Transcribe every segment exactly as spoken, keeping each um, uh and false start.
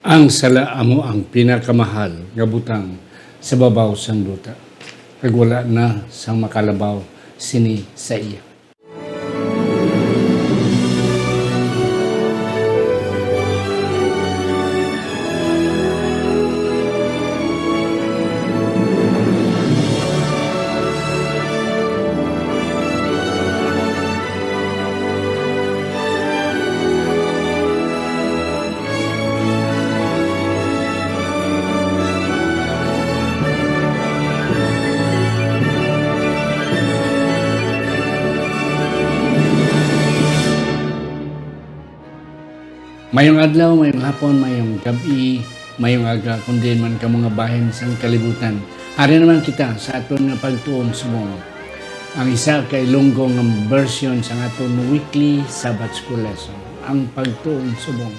Ang sala amo ang pinakamahal nga butang sa babaw sang duta, kag wala na sang makalabaw sini sa iya. Mayong adlaw, mayong hapon, mayong gab-i, mayong aga, kung diin man kamo nga bahin sang kalibutan. Ari naman kita sa aton nga pagtuon subong. Ang isa ka Ilonggo nga version sang aton weekly Sabbath School lesson, ang pagtuon subong.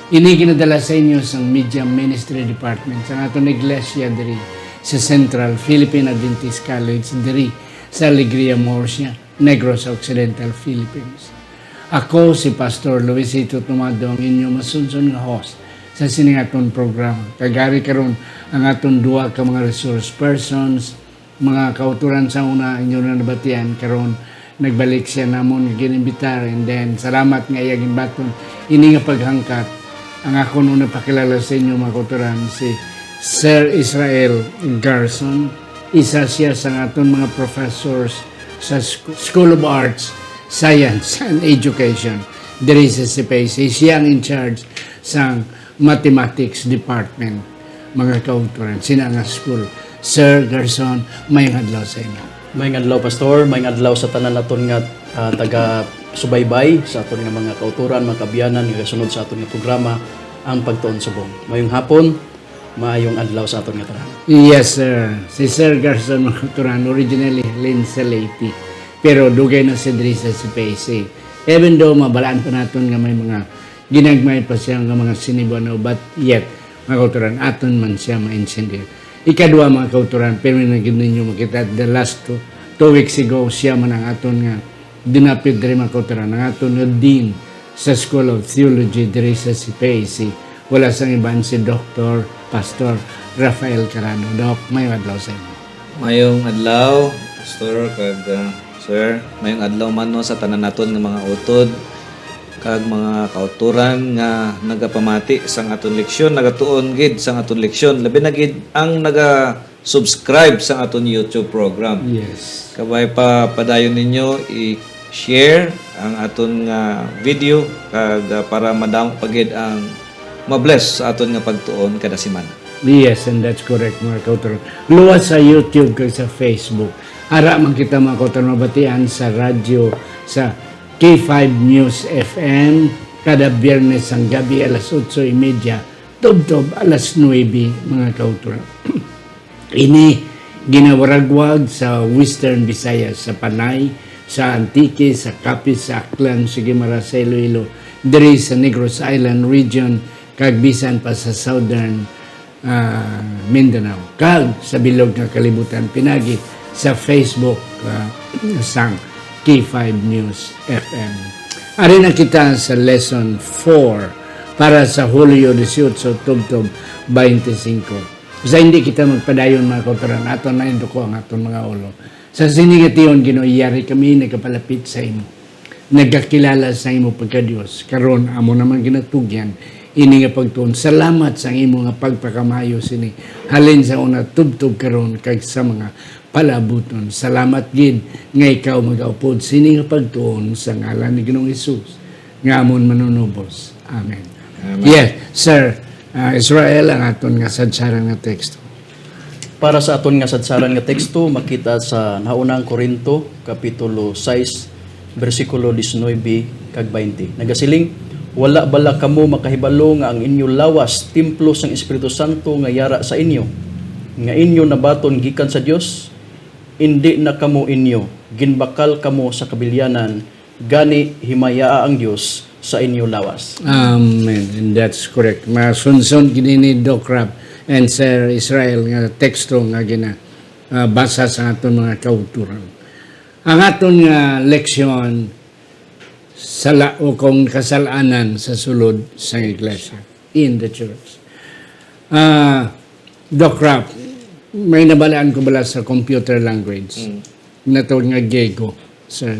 Ini ginadala sa inyo sang Media Ministry Department sang aton iglesia diri sa Central Philippine Adventist College diri sa Alegria, Murcia, Negros Occidental, Philippines. Ako si Pastor Luisito Tumado, ang inyo masunson nga host sa sining aton programa. Kag ari karon ang aton duha ka mga resource persons, mga kautoran. Sa una, inyo na nabatian, karon nagbalik siya namon nga gin-imbitar, and then salamat nga iya ginbaton ini nga paghangkat. Ang akon una pakilala sa inyo, mga kautoran, si Sir Israel Garson. Isa siya sa aton mga professors sa Sc-, School of Arts, Science, and Education diri sa C P S A. Siya ang in charge sang Mathematics Department, mga kautoran, sina nga school. Sir Garson, mayong adlaw sa inyo. Mayong adlaw, Pastor. Mayong adlaw sa tanan naton nga, ah, taga-subaybay sa aton nga mga kautoran, mga kaabyanan nga gasunod sa aton nga programa, ang Pagtuon Subong. Mayong hapon, maayong adlaw sa aton nga tanan. Yes, sir. Si Sir Garson, mga kautoran, originally halin sa Leyte, pero dugay na siya diri sa C P S A. Even though mabalaan pa naton nga may mga ginagmay pa siya nga mga sinibuano, but yet, mga kautoran, aton man siya maintindihan. Ikadua, mga kautoran, pirmi na gid ninyo makita, the last two, two weeks ago, siya man ang aton nga dinapit diri, mga kautoran, ang aton nga dean sa School of Theology diri sa C P S A. Wala sang iban, si Doktor Pastor Rafael Carano. Doc, mayong adlaw sa inyo. Mayong adlaw, Pastor, kag, ah, Sir. Mayong adlaw man, no, sa tanan naton nga mga utod kag mga kautoran nga nagapamati sang aton leksyon, nagatuon gid sang aton leksyon, labi na gid ang naga-subscribe sang aton YouTube program. Yes. Kabay pa, padayon ninyo i-share ang aton nga video, kag, ah, para madamo pa gid ang ma-bless sa aton nga pagtuon kada semana. Yes, and that's correct, mga kautoran. Luwas sa YouTube kag sa Facebook. Ara man kita, mga kautoran, mabatian sa radyo sa K five News F M kada Biyernes sang gabi alas otso y media, tubtob alas nuebe, mga kautoran. Ini ginawaragwag sa Western Visayas, sa Panay, sa Antique, sa Capiz, sa Aklan, sa Guimaras, sa Iloilo, diri sa Negros Island Region, kag bisan pa sa Southern, ah, Mindanao, kag sa bilog nga kalibutan, pinagi sa Facebook, ah, sang K five News F M. Ari na kita sa lesson four para sa Hulyo dieciocho, tubtob twenty-five. Sa hindi kita magpadayon, mga kautoran, aton na induko ang aton mga ulo. Sa sini nga tion, Ginoo, yari kami nagapalapit sa imo, nagakilala sa imo pagka-Dios. Karon, amo naman ginatugyan ini nga pagtuon. Salamat sa imo nga pagpakamaayo sini, halin sa una tubtob karon kag sa mga palaabuton. Salamat gid nga ikaw magaupod sini nga pagtuon sa ngalan ni Ginoong Hesus, nga amon Manunubos. Amen. Amen. Yes, Sir, ah, Israel, ang aton nga sadsaran nga teksto. Para sa aton nga sadsaran nga teksto, makita sa Nahaunang Corinto, Kapitulo sais, bersikulo diecinuebe kag twenty. Nagasiling, "Wala bala kamo makahibalo nga ang inyo lawas templo sang Espiritu Santo nga yara sa inyo, nga inyo nabaton gikan sa Dios? Indi na kamo inyo, ginbakal kamo sa kabilyanan, gani himayaa ang Dios sa inyo lawas." Amen. And that's correct. Masunson gid ni Doc Rab and Sir Israel nga teksto nga gina-, ah, basa sa aton mga kauturan. Ang aton nga leksyon, sala o kung kasalanan sa sulod sa iglesia. in the church. Ah, Doc Ralph, may nabalaan ko bala sa computer language. Mm. Natawag nga Gego sa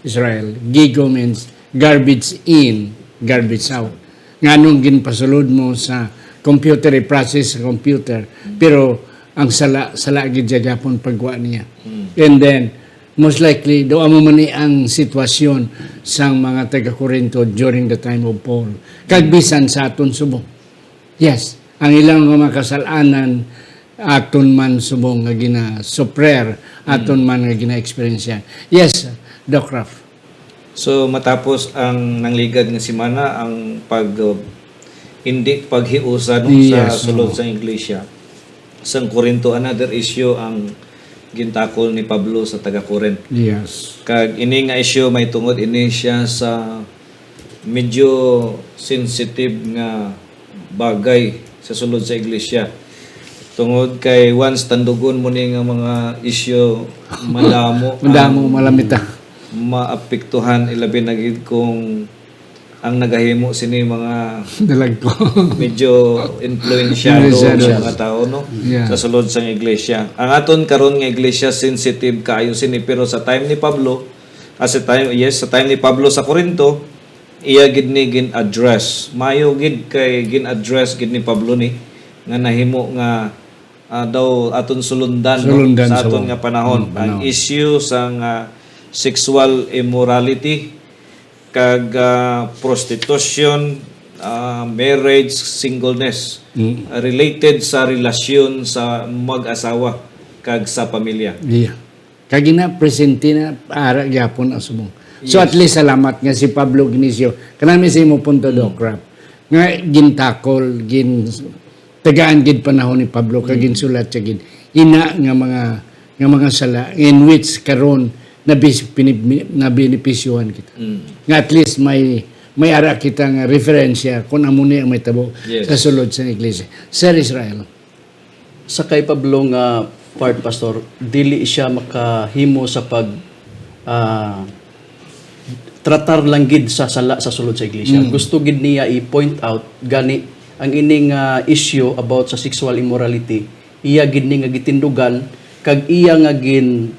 Israel. Gego means garbage in, garbage out. Nganong ginpasulod mo sa computer, i-process sa computer, pero ang sala, sala gid siya gyapon pagwa niya. Mm. And then, most likely, do amo man ni ang sitwasyon sang mga taga-Corinto during the time of Paul. Kag bisan sa aton subong. Yes, ang ilang mga kasalanan aton man subong nga ginasuprer, aton man nga gina-experience yan. Yes, Doc Ralph. So, matapos ang nangligad nga semana, ang pag, uh, hindi paghiusa, no, sa Yes, sulod oo. sa iglesia, sang Corinto, another issue ang gintakol ni Pablo sa taga-Corinth. Yes. Kag ini nga issue may tungod ini siya sa medyo sensitive nga bagay sa sulod sa iglesia. Tungod kay once tandugon mo ni nga mga issue, madamo Madamo, ang malamita. maapektuhan, ilabi na gid kung ang nagahimo sini mga Dalagko. medyo influensyado Influensyado. sa mga tao, no? Yeah. Sa sulod sang iglesia. Ang aton karon nga iglesia sensitive kaayo sini, pero sa time ni Pablo, ah, sa time, yes, sa time ni Pablo sa Corinto, iya gid ni gin-address. Maayo gid kay gin-address gid ni Pablo ni nga nahimo nga, ah, daw aton sulundan, no? Sulundan Sa sa aton wa- nga panahon, Mm, ang panahon. issue sang, ah, sexual immorality kag, ah, prostitution, ah, marriage singleness, Mm. ah, related sa relasyon sa mag-asawa kag sa pamilya. Yeah. Kag ina presente na ara gyapon ang subong. So, Yes. at least salamat nga si Pablo Ignacio, kanami sa imo punto, Mm. Doc Ralph, nga gintakol, gin tagaan gid panahon ni Pablo kag Mm. ginsulat siya gid ina nga mga, nga mga sala in which karon nabis-, pinib-, nabenepisyohan kita. Mm. Nga at least may, may ara kita nga referensya kung amo ni ang may tabo Yes. sa sulod sa iglesia. Sir Israel. Sa kay Pablo nga part, Pastor, dili siya makahimo sa pag, ah, tratar lang gid sa sala sa sulod sa iglesia. Mm. Gusto gid niya i-point out gani ang ining, ah, issue about sa sexual immorality, iya gid ni nga gitindugan kag iya nga gin,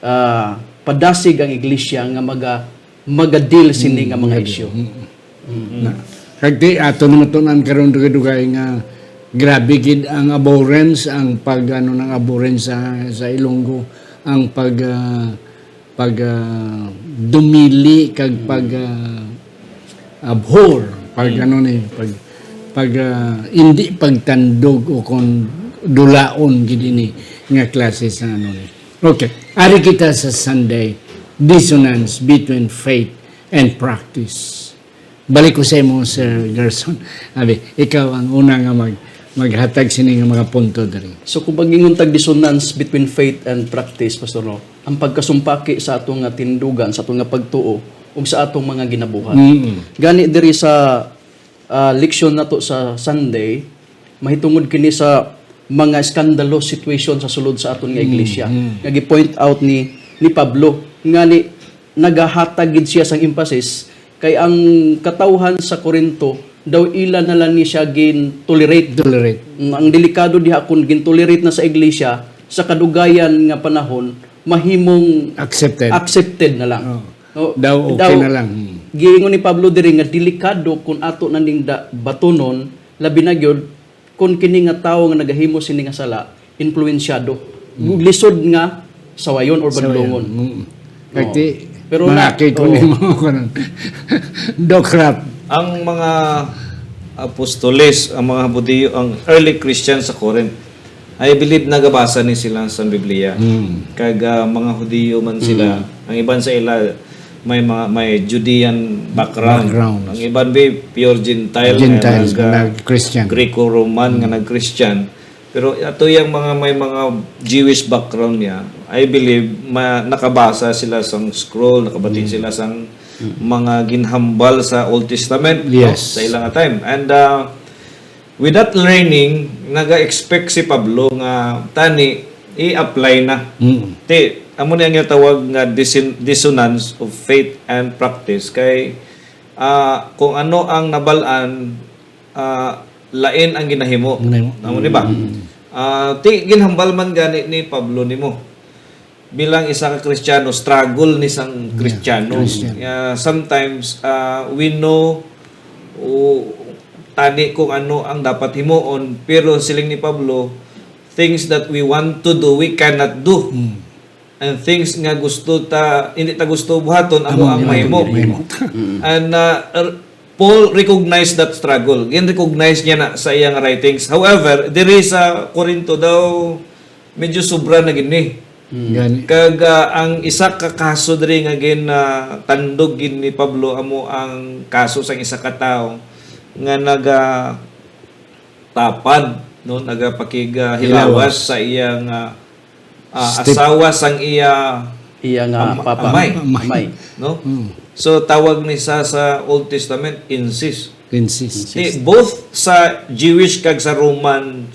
ah, padasig ang iglesia nga maga-, maga-deal sini Mm, nga mga maga-deal. issue. Mm. Mm. Na, kag ti, ato naman to nang karon dugay-dugay nga grabe gid ang abhorrence, ang pag, ano, ng abhorrence sa, sa Ilonggo, ang pag, ah, pag, ah, dumili kag Mm. pag, ah, abhor, pag, Mm. ano ni, pag, pag, ah, hindi pagtandog o kon dulaon gid ini nga klase sa, ano ni. Okay, ari kita sa Sunday, dissonance between faith and practice. Balik ko sa imo, Sir Gerson. Abi, ikaw ang una nga mag-, maghatag sini nga mga punto diri. So, kung mag-ingon tag dissonance between faith and practice, Pastor, no? Ang pagkasumpaki sa ato nga tindugan, sa ato nga pagtuo, ug sa atong mga ginabuhat. Mm. Gani diri sa, ah, leksyon nato sa Sunday, mahitungod kini sa mga scandalous situation sa sulod sa aton nga Mm, iglesia, mm. nga gi-point out ni, ni Pablo, nga ni, nagahatag gid siya sang emphasis kay ang katawhan sa Corinto daw ila na lang ni siya gin-tolerate. Tolerate. Mm, ang delikado diha kung gin-tolerate na sa iglesia, sa kadugayan nga panahon, mahimong Accepted. accepted na lang. Oh. No? Daw okay Daw, na lang. Hmm. giingon ni Pablo diri nga delikado kung ato na ning da-, batunon, labi na gyud kung kini nga tawo nga nagahimo sini nga sala, impluwensyado. Mm. Lisod nga sawayon or Sawayon. badlongon. Mm. No. Kag ti, Pero na, manakit ko oh. nimo karon. Doc Ralph. Ang mga apostoles, ang mga Hudiyo, ang early Christians sa Corinth, I believe nagabasa ni sila sa Biblia. Mm. Kag, ah, mga Hudiyo man sila, Mm. ang iban sa ila may mga, may Judean background. Background. Ang iban bi pure Gentile, Gentiles, nga nag, nag-Christian. Greco-Roman nga Mm. nag-Christian. Pero ato yang mga may mga Jewish background niya, I believe, ma-, nakabasa sila sang scroll, nakabati Mm. sila sang Mm. mga ginhambal sa Old Testament, no? Yes. Sa ilang time. And, uh, with that learning, naga-expect si Pablo nga tani i-apply na. Mm. Ti, amo ni ang tawag nga disin-, dissonance of faith and practice. Kay, ah, kung ano ang nabal-an, ah, lain ang ginahimo. Ginahimo. Amo ni ba? Mm. Ah, ti ginhambal man gani ni Pablo nimo. Bilang isa ka Kristiyano, struggle ni sang Kristiyano. Christian. Yeah, sometimes, ah, we know, o, tani kung ano ang dapat himuon, pero siling ni Pablo, things that we want to do, we cannot do. Mm. And things nga gusto ta, hindi ta gusto buhaton, amo Amo ang ang mahimo. mahimo. Mm. And, uh, er, Paul recognized that struggle. Gin-recognize niya na sa iyang writings. However, diri sa Corinto daw, medyo sobra na gid ni. Mm. Gani. Kag, uh, ang isa ka kaso diri nga gin, uh, tandog gid ni Pablo amo ang kaso sang isa ka tawo nga naga tapad, no, nagapakig, uh, hilawas Hilawas. sa iyang, uh, ah, Step- asawa sang iya Iya nga am-, papa. amay. Amay. Amay. No? Mm. So, tawag ni sa, sa Old Testament, incest. Incest. Incest. Di, both sa Jewish kag sa Roman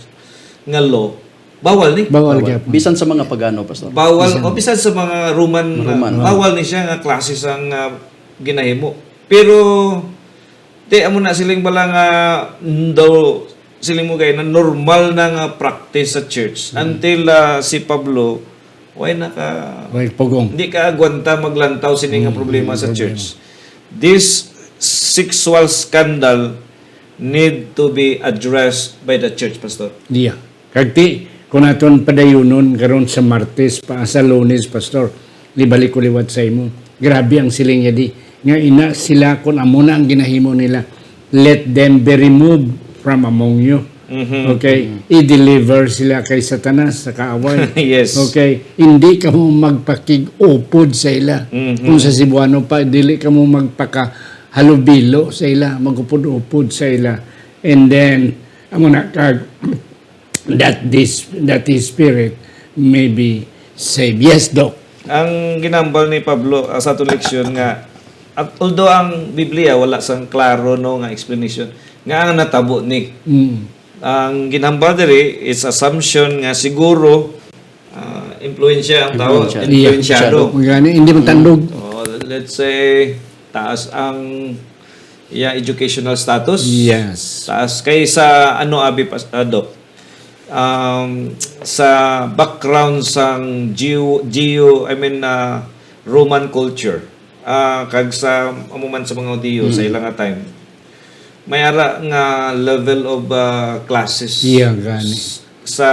nga law, bawal ni. Bawal Bawal. gyapon. Bisan sa mga pagano, Pastor. Bawal, Bisan. o bisan sa mga Roman, Roman. bawal ni siya nga klase sang, ah, ginahimo. Pero, Ti, amo na siling bala nga, mm, daw, siling mo kay na normal na nga practice sa church. Mm. Until, ah, si Pablo, way na ka, Way pugong. Hindi ka agwanta maglantaw sini nga Mm, problema sa problema. church. This sexual scandal need to be addressed by the church, Pastor. Yeah. Kag ti, kung aton padayunon karon sa Martes pa, sa Lunes, Pastor, ibalik ko liwat sa imo. Grabe ang siling niya di. Nga ina sila, kung amo na ang ginahimo nila, let them be removed from among you. Mhm. Okay? Mhm. I-deliver sila kay Satanas sa kaaway. Yes. Okay? Hindi kamo magpakig-upod sa ila. Mhm. Kung sa Cebuano pa, dili kamo magpakahalubilo sa ila, magupod-upod sa ila. And then, amo na, kag, that this, that his spirit may be saved. Yes, Doc. Ang ginambal ni Pablo, ah, sa aton leksyon nga, at although ang Biblia wala sang klaro, no, nga explanation nga ang natabo ni. Mm. Ang ginambal diri is assumption nga siguro, ah, impluwensya ang tao, Impluwensya. Impluwensya. Impluwensyado. Gani, hindi man tandog. Mm. Oh, let's say, taas ang iya educational status. Yes. Taas kay sa ano, abi, pas-, ah, Doc? Um, sa background sang Geo-, Geo-, I mean, uh, Roman culture, uh, kag sa amo man sa mga Hudiyo sa Mm. ila nga time, may ara nga level of, uh, classes Yeah, gani. s-, sa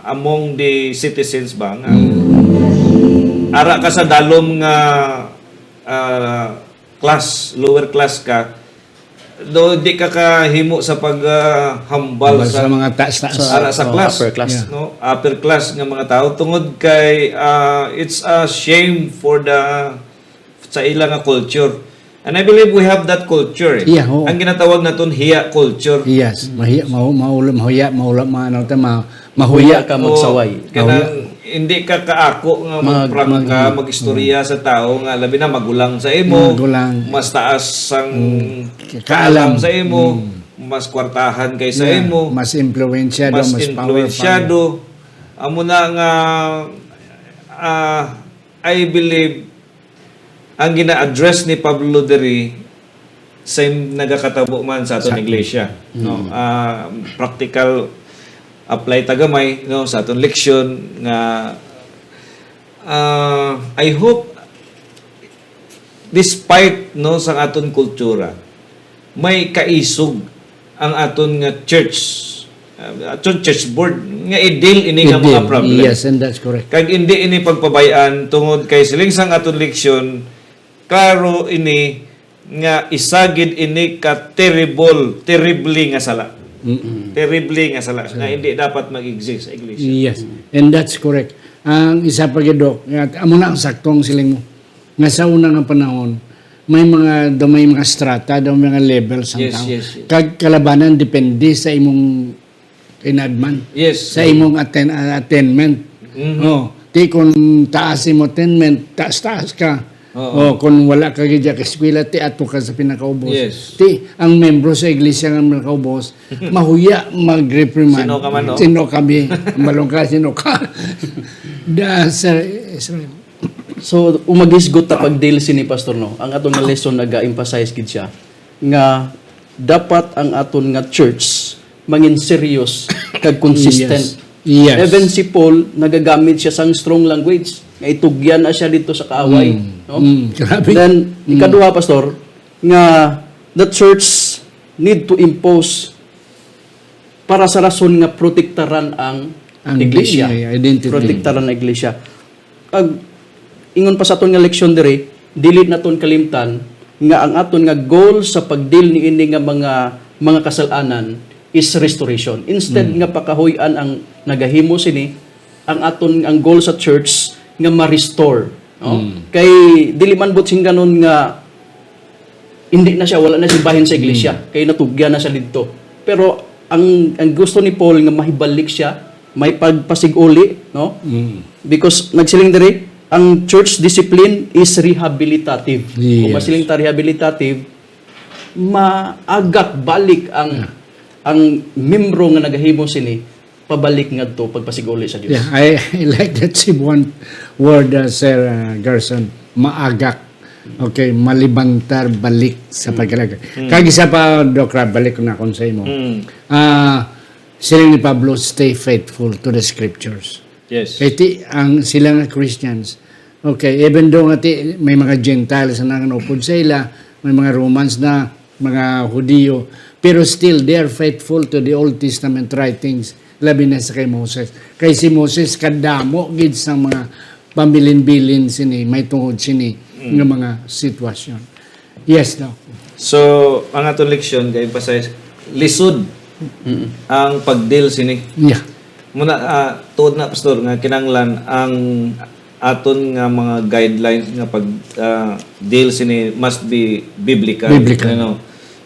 among the citizens ba nga Mm. ara ka sa dalom nga, uh, class, lower class ka, do di ka kahimo sa pag, ah, hambal Hambal sa sa mga taas-taas. Sa, ara sa oh, class, upper class. Yeah. No? Upper class nga mga tao tungod kay, ah, it's a shame for the, sa ila nga culture. And I believe we have that culture, eh. Yeah, oo. Ang ginatawag naton hiya culture. Yes, mahiya, mahu-, mahulam, mahuya, mahulam, ma-, ano ta, ma-, Mahuya ka magsaway. Oo. Kanang hindi ka kaako nga Mag-, magprank ka, mag-, mag-istorya sa tao nga labi na magulang sa imo, Magulang. mas taas sang Mm. kaalam sa imo, Mm. mas kwartahan kay sa Yeah. imo, Mas impluwensyado, mas mas powerful. impluwensyado. Amo na nga, ah, I believe ang gina-address ni Pablo diri, same nagakatabo man sa aton Sa iglesia, no? Mm. Ah, practical apply ta gamay, no, sa aton leksyon nga, ah, I hope, despite, no, sa aton kultura, may kaisog ang aton nga church, uh, aton church board nga i-deal ini nga mga I-deal. problem. Yes, and that's correct. Kag indi ini pagpabay-an tungod kay siling sang aton leksyon, klaro ini nga isa gid ini ka terrible, terrible nga sala. Mm-mm. Terrible nga sala nga Sala. hindi dapat mag-exist sa iglesia. Yes, and that's correct. Ang isa pa gid, Doc, nga amo na ang saktong siling mo. Nga sa una nga panahon, may mga, daw may mga strata, daw may mga level sang Yes, tao. yes, yes. Kag kalabanan depende sa imong kinadman. Yes. Sa imong atten-, ah, attainment. Mhm. Oh, ti kung taas imong attainment, taas-taas ka. Oo. Oh, kung wala ka gid ka eskwela, ti ato ka sa pinakaubos. Yes. Ti ang membro sa iglesia nga pinakaubos, mahuya mag-reprimand. Sino ka man, no? Sino kami? Ang balong ka, sino ka? Da, sa Israel. So, umagisgot ta pag-deal sini, Pastor, no? Ang aton nga lesson naga-emphasize gid siya nga dapat ang aton nga church mangin serious kag consistent. Yes. Yes. Even si Paul, nagagamit siya sang strong language. Nga itugyan na siya dito sa kaaway. Mm. No? Mm. Grabe. Then, ikaduha, Pastor, nga the church need to impose para sa rason nga protektaran ang, Ang iglesia. i-, identity. Protektaran ang iglesia. Ag ingon pa sa aton nga leksyon diri, dili naton kalimtan nga ang aton nga goal sa pagdeal niini nga mga mga kasal-anan is restoration. Instead nga pakahuy-an ang nagahimo sini, ang aton, ang goal sa church nga ma-restore, no? Kay dili man buot singganon nga hindi na siya, wala na siya bahin sa iglesia, kay natugyan na siya didto. Pero ang ang gusto ni Paul nga mahibalik siya, may pagpasig-uli, no? Because nagsiling diri, ang church discipline is rehabilitative. Kung Yes. masiling ta rehabilitative, maagak balik ang ang membro nga nagahimo sini pabalik ngadto pagpasig-uli sa Dios. Yeah, I, I like that Cebuano word, uh, Sir, uh, Gerson, maagak. Okay, malibantar balik sa pagkalaga. Kag isa pa, Doc Rab, balik ko na kung sa imo. Ah, siling ni Pablo, "Stay faithful to the scriptures." Yes. Kay ti, ang sila nga Christians, okay, even though nga ti, may mga Gentiles na nanupod sa ila, may mga Romans na, mga Hudiyo, pero still they are faithful to the Old Testament writings, labi na sa kay Moses. Kay si Moses kadamo gid sang mga pambilin-bilin sini, may tungod sini nga mga sitwasyon. Yes, Doc. So, ang aton leksyon kay emphasize lisod ang pagdeal sini. Yeah. Muna, ah, tuod na, Pastor, nga kinahanglan ang aton nga mga guidelines nga pag ah, deal sini must be biblical. Biblical. Ano?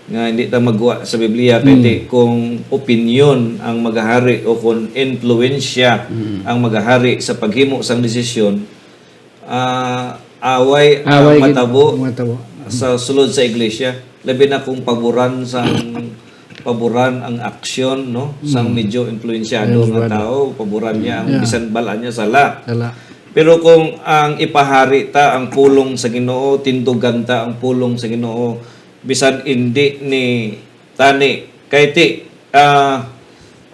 Nga hindi ta magwa sa Biblia kay di kung opinyon ang magahari o kung influensya ang magahari sa paghimo sang desisyon, ah, away, Away ang gid, matabo matabo. Sa sulod sa iglesia, labi na kung paboran sang paboran ang aksyon, no, sang medyo impluwensyado Yes, nga brother. Tao, paboran niya ang Yeah. bisan bal-an niya sala. Sala. Pero kung ang ipahari ta ang pulong sa Ginoo, tindugan ta ang pulong sa Ginoo, bisan indi ni tani. Kay ti, ah,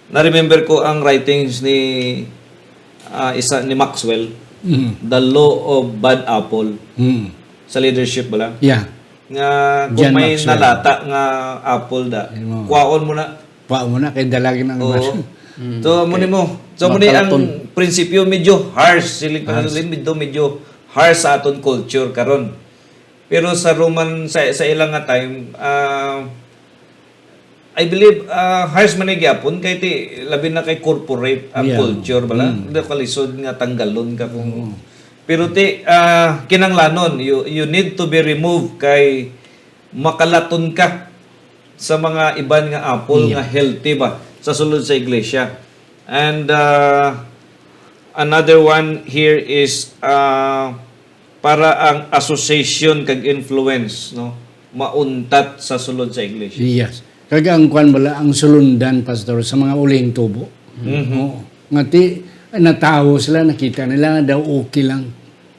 na-remember ko ang writings ni ah, isa ni Maxwell, Mhm. The Law of Bad Apple Mm. sa leadership bala. Yeah. Nga kung John may Maxwell. nalata nga apple da, Ayun mo. kwaon mo na. Kwaon mo na kay dalagin ang Oo. baso. So, amo ni mo. So, amo ni ang Makalaton. Prinsipyo medyo harsh, siling pa Harsh. siling medyo, medyo harsh sa aton culture karon. Pero sa Roman, sa, sa ilang nga time, ah, I believe, ah, harsh man ni gyapon kay ti labi na kay corporate ang Yeah. culture bala. Mm. Hindi ka lisod nga tanggalon ka kung pero ti, ah, kinanglanon, you, you need to be removed kay makalaton ka sa mga iban nga apple Yeah. nga healthy ba sa sulod sa iglesia. And, ah, another one here is, ah, para ang association kag influence, no, mauntat sa sulod sa iglesia. Yes. Kag ang kwan bala, ang sulundan, Pastor, sa mga ulihing tubo. Mhm. Oo. Nga ti, natawo sila, nakita nila nga daw okay lang.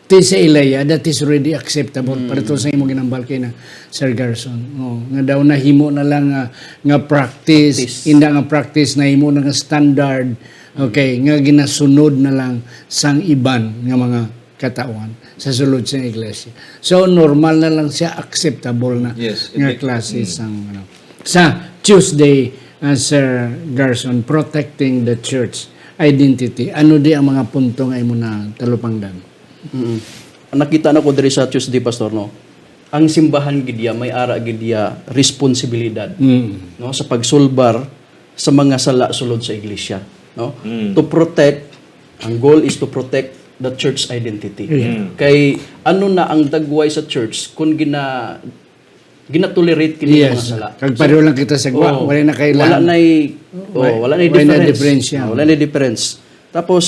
Ti sa ilaya, that is already acceptable. Para to sa imo ginambal kay na, Sir Garson. Oo. Nga daw nahimo na lang nga, nga practice, Practice. Inda nga practice, nahimo na nga standard. Okay, nga ginasunod na lang sang iban nga mga katawhan sa sulod sa iglesia. So, normal na lang siya, acceptable na Yes, nga it- klase mm. sang, ano. Sa Tuesday, uh, Sir Garson, protecting the church identity. Ano di ang mga punto nga imo na talupangdan? Mm. Ang nakita na ko diri sa Tuesday, Pastor, no? Ang simbahan gid ya, may ara gid ya responsibilidad, Mm. no, sa pagsulbar sa mga sala sulod sa iglesia, no? Mm. To protect, ang goal is to protect the church identity. Yeah. Kay ano na ang dagway sa church kung gina ginatolerate kini nga Yes. mga sala? Kag pareho lang kita sa gwa, Oo. Wala na kailangan. Wala na'y, oh, Wala- wala na'y wala na difference. Difference yan. Oh, wala na'y difference. Tapos,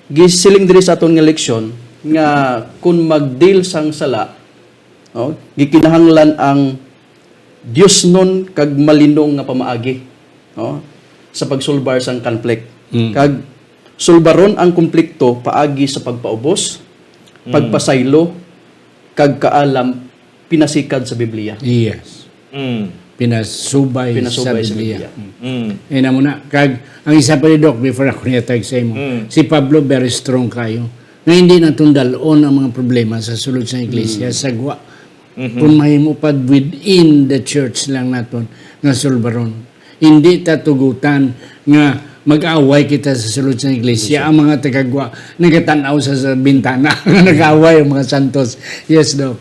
gisiling diri sa aton nga leksyon nga kung mag-deal sang sala, no, gikinahanglan ang diosnon kag malinong nga pamaagi, no, sa pagsulbar sang conflict. Mm. Kag sulbaron ang konflikto paagi sa pagpaubos, pagpasaylo, kag kaalam pinasikad sa Biblia. Yes. Mm. pinasubay, Pinasubay sa sa Biblia. Biblia. Mm. Ina mo na, kag ang isa pa ni Doc, before ako niyatag sa imo, Mm. si Pablo very strong kayo. Nga hindi naton dalon ang mga problema sa sulod sa iglesia, Mm. sa gwa. Mhm. Kung mahimo pa within the church lang naton nga sulbaron. Hindi ta tugutan nga mag-away kita sa sulod sa iglesia. Yes, sir. Ang mga tagagwa nagatan-aw sa, sa bintana nga nag-away ang mga santos. Yes, Doc.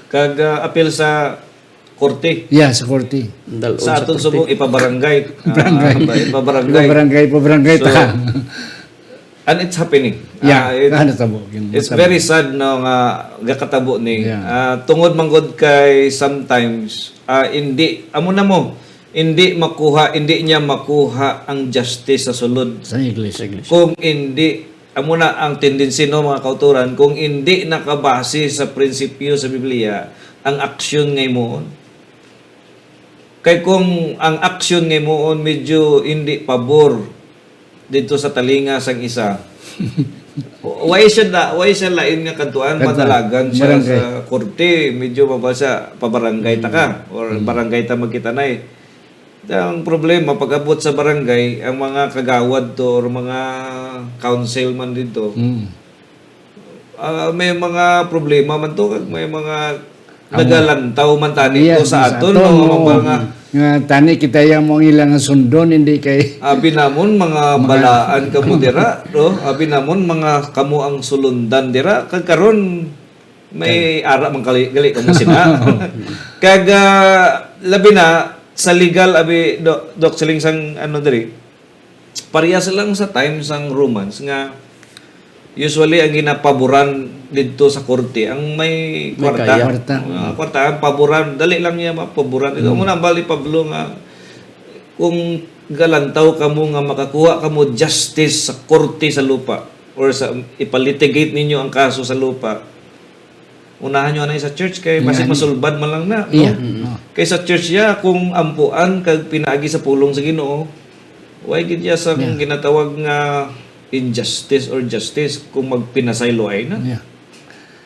Kag, ah, apil sa korte. Yeah, sa korte. Dal-on Sa sa aton korte. Subong, ipabarangay. Barangay. Ah, ba, ipabarangay. Ipabarangay, ipabarangay So, ta. and it's happening. Yeah, Ah, it, ah, natabo yun. It's Natabo. very sad, no, nga gakatabo ni. Yeah. Ah, tungod man gud kay sometimes, ah, hindi, amo na mo, hindi makuha, hindi niya makuha ang justice sa sulod. Sa iglesia. Sa iglesia. Kung hindi, amo na ang tendency, no, mga kauturan, kung hindi nakabase sa prinsipyo sa Biblia ang aksyon nga himuon. Kay kung ang aksyon nga himuon medyo hindi pabor dito sa talinga sang isa, why siya na, why siya lain nga kadtuan, Kadtuan. madalagan siya Barangay. sa korte, medyo mabasa, pabarangay ta ka, Mm. or Mm. barangay ta magkitanay. Ang problema, pag-abot sa barangay, ang mga kagawad to or mga council man dito, Mm. ah, may mga problema man to, kag may mga Amo. nagalantaw man tani Yes, to sa sa aton, aton, no? oo. Mga Nga tani kita ya mo ang ilang sundon, hindi kay Abi namon, mga Mga balaan kamo dira, no? Abi namon, mga kamo ang sulundan dira. Kag karon, may ara man kali-, gali kamo sina. Kag, ah, labi na, sa legal, abi, Do-, Doc, siling sang, ano, diri, parehas lang sa time sang Romans nga usually ang ginapaboran didto sa korte ang may May kwarta. kaya. Kwarta. Ah, kwarta, ang paboran, dali lang niya mapaboran. Ito Mm. mo nambal ni Pablo nga kung galantaw kamo nga makakuha kamo justice sa korte sa lupa or sa ipalitigate ninyo ang kaso sa lupa, unahan nyo anay sa church kay basi Yeah. masulbad man lang na, no? Yeah. Mm. Oh. Kay sa church ya, kung ampuan kag pinaagi sa pulong sa Ginoo, why gid ya sa Yeah. ginatawag nga injustice or justice kung magpinasaylo ay na? Yeah.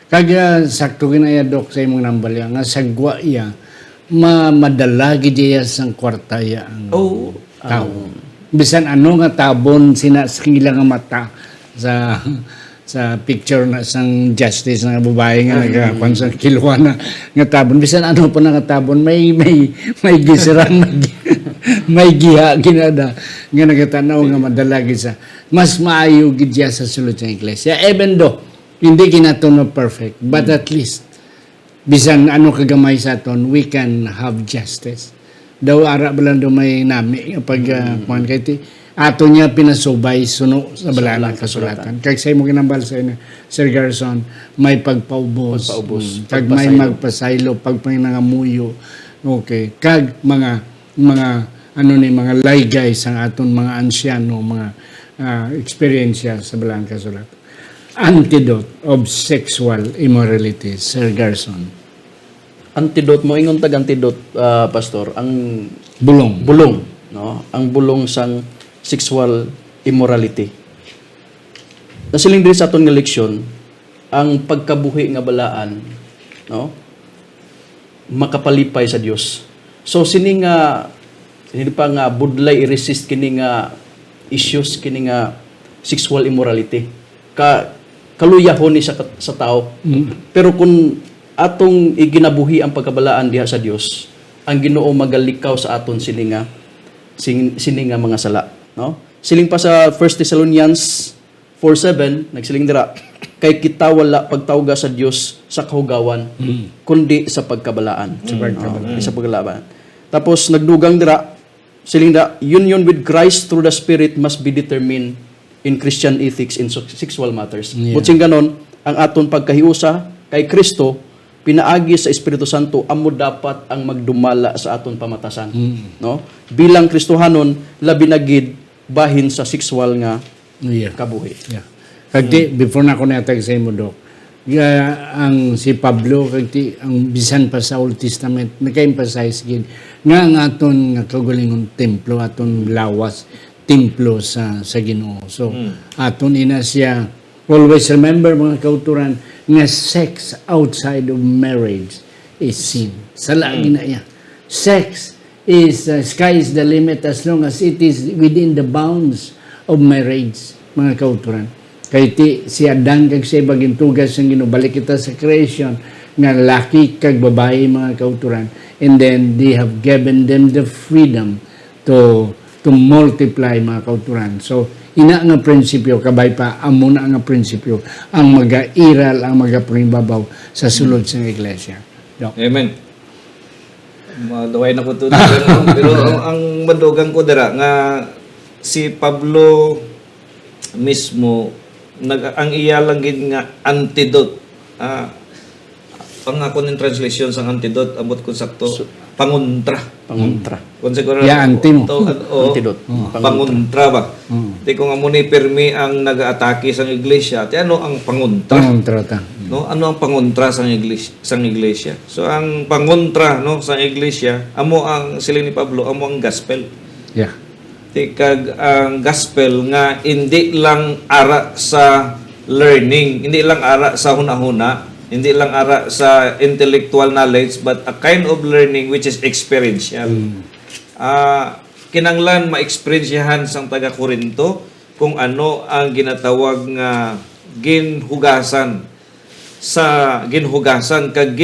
Kag, ah, sakto ginaya, Doc, sa imong nambal ya, nga sagwa iya, ma-, madala gid iya sang kwarta ya ang Oo. tao. Ang Bisan ano nga tabon sina sa ila nga mata sa, sa picture na sang justice nga babae nga Mm. nagakwan sa kiluhan na nga tabon. Bisan ano pa na nga tabon, may, may, may gisirang, may, may giha ginada nga nagatan-aw nga madala gid sa mas maayo gid siya sa sulod sa iglesia. Even though hindi ginaton perfect, but Mm. at least bisan ano kagamay sa aton, we can have justice. Daw ara ba lang daw may nami nga pag, ah, Mm. kuwan kay ti-, ato niya pinasubay suno sa Sa Balaan nga Balaan nga Kasulatan. Kasulatan. Kag sa imo ginambal sa ina, Sir Garson, may pagpaubos. Pagpaubos. Mm. Kag may Pagpasaylo. magpasaylo, pagpanangamuyo. Okay. Kag mga, mga, ano ni, mga laygay sa aton mga ansyano, mga, ah, eksperyensya sa Balaan nga Kasulatan. Antidote of sexual immorality, Sir Garson? Antidote, mo ingon tag antidote, ah, Pastor, ang Bulong. bulong, no? Ang bulong sang sexual immorality. Nasiling diri sa aton nga leksyon, ang pagkabuhi nga balaan, no? makapalipay sa Dios. So, sini nga, hindi pa nga budlay i-resist kini nga issues, kini nga sexual immorality. Ka-, kaluyahon ni sa kat-, sa tao. Mm. Pero kung atong iginabuhi ang pagkabalaan diha sa Dios, ang Ginoo magalikaw sa aton sini nga, sing-, sini nga mga sala, no? Siling pa sa First Thessalonians four seven, nagsiling dira, "Kay kita wala pagtawga sa Dios sa kahugawan, Mm. kundi sa pagkabalaan." Sa pagkabalaan. Oo, sa pagkabalaan. Tapos nagdugang dira, siling dira, "Union with Christ through the Spirit must be determined in Christian ethics in so-, sexual matters." Yeah. Buot silingon, ang aton pagkahiusa kay Kristo pinaagi sa Espiritu Santo amo dapat ang magdumala sa aton pamatasan, Mm. no? Bilang Kristohanon, labi na gid bahin sa sexual nga Yeah. kabuhi. Yeah. Kag di, Mm. before na ako natag sa imo, Doc, ah, ang si Pablo, kag ti, ang bisan pa sa Old Testament, naka-emphasize gid nga ang aton nga kaugalingon templo, aton lawas, templo sa, sa Ginoo. So, Mm. aton ina siya, always remember, mga kauturan, nga sex outside of marriage is sin. Sala Mm. gina iya. Sex is, uh, sky is the limit as long as it is within the bounds of marriage, mga kauturan. Kay ti, si Adan kag si Eva gintuga sang Ginoo, balik kita sa creation, nga laki kag babayi, mga kauturan. And then they have given them the freedom to, to multiply, mga kauturan. So, ina nga prinsipyo, kabay pa, amo na nga prinsipyo ang magairal, ang magapangibabaw sa sulod sang iglesia. Doc. Amen. Maluway na ko to, pero, pero ang, ang madugang ko dira nga si Pablo mismo, nag-, ang iya lang gid nga antidote. Ah, ang ako ning translation sang antidote, ambot kung sakto, So, pangontra. Pangontra. Kung siguro, Yeah, anti mo. to, oh, Antidote. Mm. Pangontra ba? Mm. Di kung amo ni pirmi ang nag-aatake sang iglesia, ti ano ang pangontra? Pangontra ta. No, ano ang pangontra sang iglesia, sang iglesia? So ang pangontra, no, sang iglesia amo ang siling ni Pablo, amo ang gospel. Yeah. Ti kag ang gospel nga hindi lang ara sa learning, hindi lang ara sa hunahuna, hindi lang ara sa intellectual knowledge, but a kind of learning which is experiential. Mm. Ah, kinanglan ma-eksperyensyahan sang taga Corinto kung ano ang ginatawag nga ginhugasan sa ginhugasan kag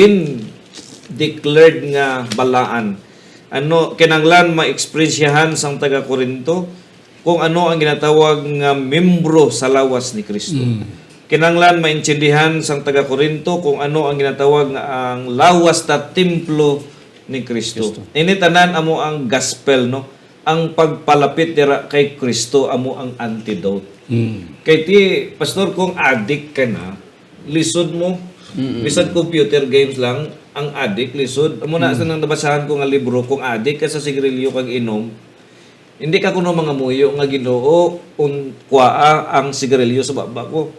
gin-declared nga balaan. Ano, kinanglan ma-eksperyensyahan sang taga Corinto kung ano ang ginatawag nga membro sa lawas ni Cristo. Mm. Kinanglan maintindihan sang taga Corinto kung ano ang ginatawag nga ang lawas ta templo ni Cristo. Cristo. Ini tanan amo ang gospel, no? Ang pagpalapit dira kay Cristo amo ang antidote. Mm. Kay ti, Pastor, kung adik ka na, lisod mo. Mm-mm. Bisan computer games lang, ang adik, lisod. Amo na Mm. sa nang nabasahan ko nga libro, kung adik ka sa sigarilyo kag inom, hindi ka kuno mangamuyo nga, "Ginoo, un-, kuwaa ang sigarilyo sa baba ko.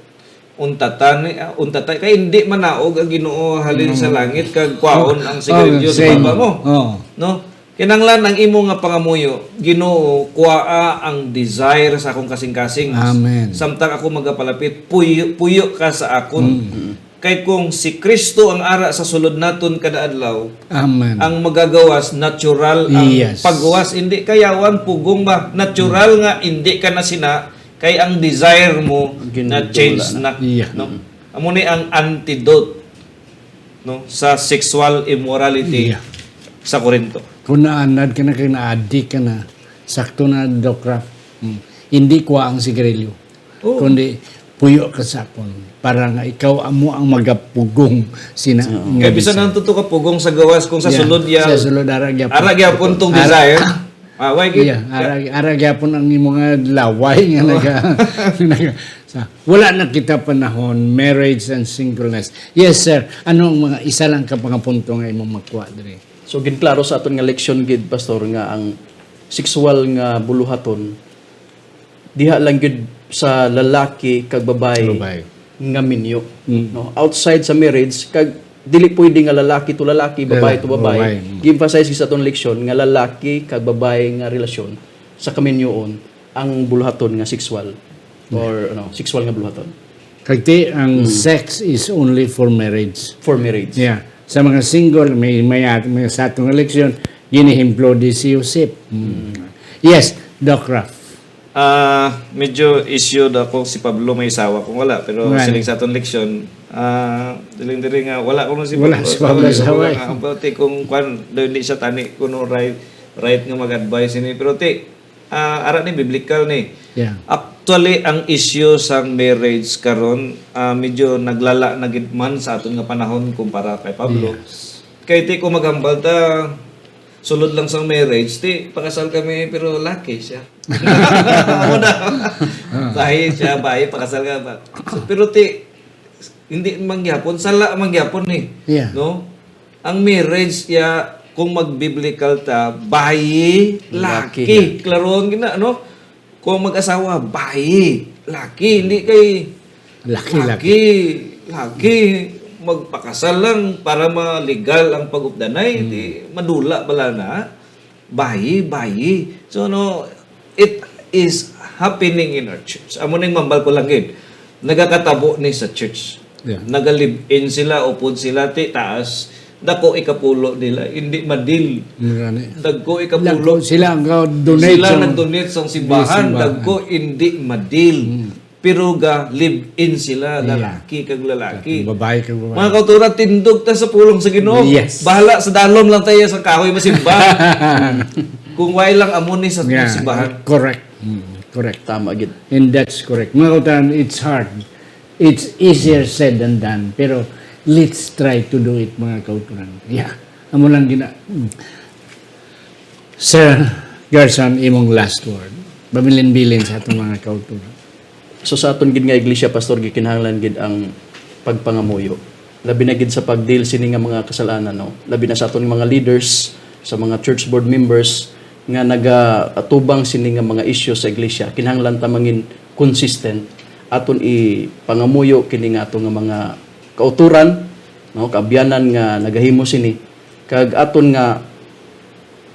Untatan ni, ah, untatan." Kay hindi manaog ang Ginoo halin sa Mm. langit kag kwaon ang Oh, sigarilyo sa same. baba mo. Oh. No? Kinahanglan ang imo nga pangamuyo, "Ginoo, kuwaa ang desire sa akong kasing-kasing. Amen. Samtang ako magapalapit, puyo, puyo ka sa akon." Mm. Kay kung si Cristo ang ara sa sulod naton kada adlaw, Amen. ang magagawas natural ang Yes. paggawas, hindi kayawan, pugong ba? Natural Mm. nga hindi ka na sina, kay ang desire mo Ginadula na change na. na, Yeah. no? Mm. Amo ni ang antidote, no, sa sexual immorality Yeah. sa Corinto. Kung naanad ka na, kay naadik ka na, sakto na, Doc Raf. Mm. Hindi kuwaa ang sigarilyo. Oo. Kundi puyo ka sa akon, para nga ikaw amo ang magapugong sina Oo. nga Kay bisan desire. ang tuto ka pugong sa gawas, kung sa Yeah. sulod ya, Sa sulod, ara gyapon. ara gyapon tong Ara- desire. Ah, why gid? Yeah, ara, ara gyapon ang imo nga laway nga Oo. naga-, naga-, sa, wala na kita panahon, marriage and singleness. Yes, sir. Ano ang mga isa lang ka mga punto nga imong makuha diri? So, ginklaro sa aton nga leksyon gid, Pastor, nga ang sexual nga buluhaton diha lang gid sa lalaki kag babayi Babayi. nga minyo, Mm. no? Outside sa marriage, kag dili pwede nga lalaki to lalaki, babayi Lala-, to babayi. babayi, mm. Gi-emphasize gid sa aton leksyon nga lalaki kag babayi nga relasyon sa kaminyoon ang buluhaton nga sexual or, ano, sexual nga buluhaton. Kag ti, ang Mm. sex is only for marriage. For marriage. Yeah. Sa mga single, may, may, may sa atong leksyon, ginehemplo di si Joseph. Mm. Mm. Yes, Doc Raf. Ah, medyo issue daw kung si Pablo may asawa, kung wala. Pero Wala. siling sa aton leksyon, ah, siling diri nga wala kuno si Wala Pablo si Pablo asawa, asawa, wala eh. nga. Ang pati kung kwan, daw hindi siya tani kuno right, right nga mag-advise ini. Pero ti, ah, ara ni, biblical ni. Yeah. Actually, ang issue sang marriage karon, ah, medyo naglala na gid man sa aton nga panahon kumpara kay Pablo. Yes. Kay ti, kung maghambal ta, sulod lang sang marriage, ti, pakasal kami, pero laki siya. Amo na. Ah. Bayi siya, bayi, pakasal ka ba? So, pero ti, hindi man gyapon, sala man gyapon ni. Yeah. No? Ang marriage, ya, kung mag-biblical ta, bayi, Laki. laki. Klaron gina, no? Kung mag-asawa, bayi, laki. Hindi kay Laki, laki, laki. laki. Magpakasal lang para ma-legal ang pag-updanay, Hmm. di madula bala na. Bayi, bayi. So, no, it is happening in our church. Amo ning mambal ko lang gid. Nagakatabo ni sa church. Yeah. Naga-live-in sila, upod sila, ti taas. Dako ikapulo nila, hindi madil. Gani. Dagko ikapulo. Dagko sila ang ga-donate Sila sa nag-donate sa simbahan, simbahan. Dagko hindi madil. Mm. Pero ga live-in sila, Yeah. lalaki kag lalaki. Babae kag babae. Mga kauturan, tindog ta sa pulong sa Ginoo. Yes. Bahala sa dalom lang tayo sa kahoy masimba. Kung way lang amo ni sa Yeah, simbahan. Correct. Mm, correct. Tama gid. And that's correct. Mga kauturan, it's hard. It's easier said than done. Pero let's try to do it, mga kauturan. Yeah. Amo lang gina... Mm. Sir Gerson, imong last word. Pabilin-bilin sa atong mga kauturan. So sa aton gid nga iglesia, Pastor, gikinahanglan gid ang pagpangamuyo. Labi na gid sa pag-deal sini nga mga kasalanan, no? Labi na sa aton mga leaders, sa mga church board members nga nagaatubang sini nga mga issues sa iglesia. Kinahanglan ta mangin consistent, aton ipangamuyo kini nga ato nga mga kauturan, no, kaabyanan nga nagahimo sini, kag aton nga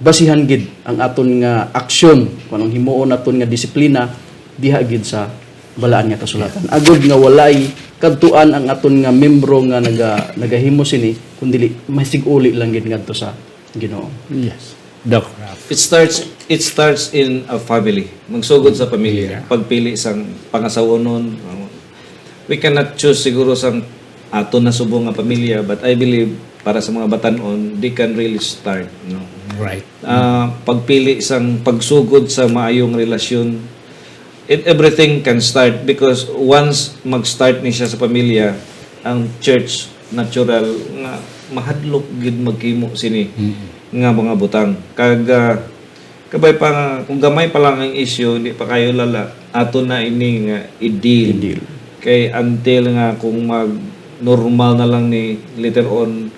basihan gid ang aton nga aksyon, kung anong himuon naton nga disiplina diha gid sa Balaan nga Kasulatan. Agod nga walay kadtuan ang aton nga membro nga naga, nagahimo sini, kun dili masig-uli lang gid ngadto sa Ginoo. Yes. Doc Ralph. It starts it starts in a family. Magsugod sa pamilya. Yeah. Pagpili sang pangasawonon. We cannot choose siguro sang ato na subong nga pamilya, but I believe para sa mga batan-on, they can really start, no? Right. Ah, pagpili sang pagsugod sa maayong relasyon, it everything can start because once mag-start ni siya sa pamilya, ang church natural nga mahadlok gid maghimo sini Mm. nga mga butang. Kag ah, kabay pa nga, kung gamay pa lang ang issue, hindi pa kayo lala, ato na ini nga i-deal. I-deal. Kay until nga kung mag normal na lang ni later on,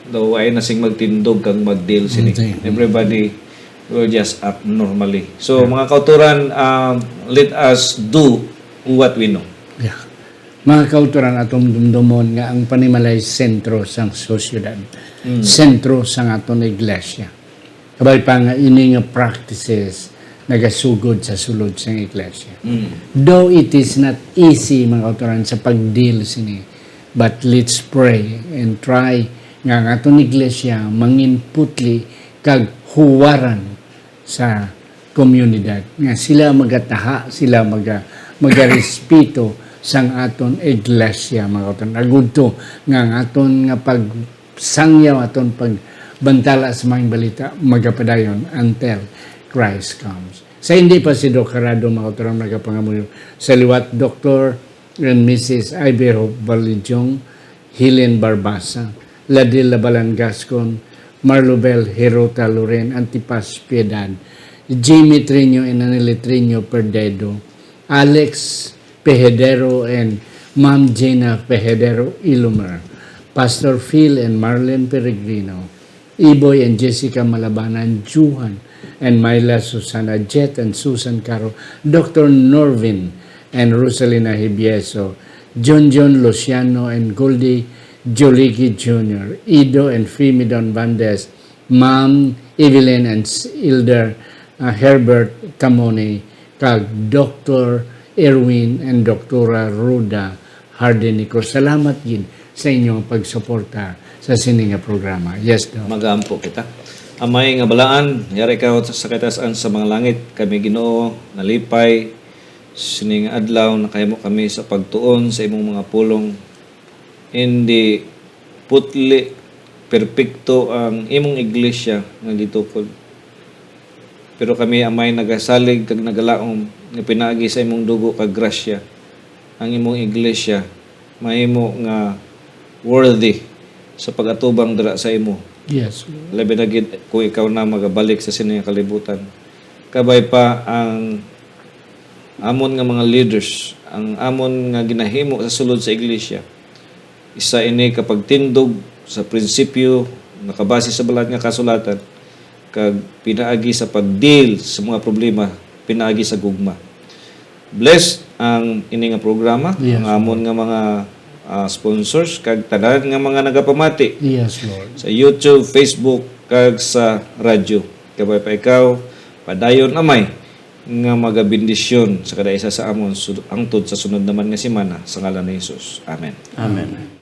daw ay na sing magtindog kag mag-deal sini. Okay. Everybody will just act normally. So, mga kauturan, um, let us do what we know. Yeah. Mga kauturan, atong dumdumon nga ang panimalay sentro sang sosyedad, sentro sang aton iglesia. Kabay pa nga ini nga practices nagasugod sa sulod sang iglesia. Though it is not easy, mga kauturan, sa pag-deal sini, but let's pray and try nga ang aton iglesia mangin putli kag huwaran sa komunidad, nga sila magataha, sila maga, magarespito sang aton iglesia, mga kauturan. Agud to nga ang aton nga pagsangyaw, aton pagbantala sa mga balita magapadayon until Christ comes. Sa hindi pa si Doc Harado, mga kauturan, nagapangamuyo sa liwat, Doktor and Missus Ivy Hope Balinchong, Helen Barbasa, Ladil Labalan Gascon, Marlobel Hirota Loren, Antipas Piedad, Jimmy Triño and Anele Triño Perdedo, Alex Pehedero and Ma'am Gina Pehedero Ilumer, Pastor Phil and Marlene Peregrino, Iboy and Jessica Malabanan, Juhan and Myla Susana, Jet and Susan Caro, Doctor Norvin and Rosalina Hibieso, John John Luciano and Goldie Joligi Junior, Ido and Fimi Don Bandes, Ma'am Evelyn and S-, Elder, uh, Herbert Tamoni, kag Doctor Erwin and Doktora Rhoda Hardenico. Salamat gid sa inyong pagsuporta sa sini nga programa. Yes, Doc. Magaampo kita. Amay nga balaan, yari ka sa katasan sa mga langit. Kami, Ginoo, nalipay sining adlaw, nakahimo kami sa pagtuon sa imong mga pulong. Hindi putli, perpekto ang imong iglesia nga gitukod. Pero kami, Amay, nagasalig kag nagalaom nga pinaagi sa imong dugo kag grasya, ang imong iglesia mahimo nga worthy sa pag-atubang dira sa imo. Yes, Lord. Labi na gid kung ikaw na magabalik sa sini nga kalibutan. Kabay pa ang amon nga mga leaders, ang amon nga ginahimo sa sulod sa iglesia. Isa ini ka pagtindog sa prinsipyo nakabase sa Balaan nga Kasulatan, kag pinaagi sa pag-deal sa mga problema pinaagi sa gugma. Bless ang ini nga programa, Yes, ang amon nga mga, ah, sponsors, kag tanan nga mga nagapamati Yes, Lord. sa YouTube, Facebook, kag sa radyo. Kabay pa ikaw, padayon, Amay, nga magabendisyon sa kada isa sa amon su-, hangtod sa sunod naman nga semana, sa ngalan ni Jesus. Amen. Amen.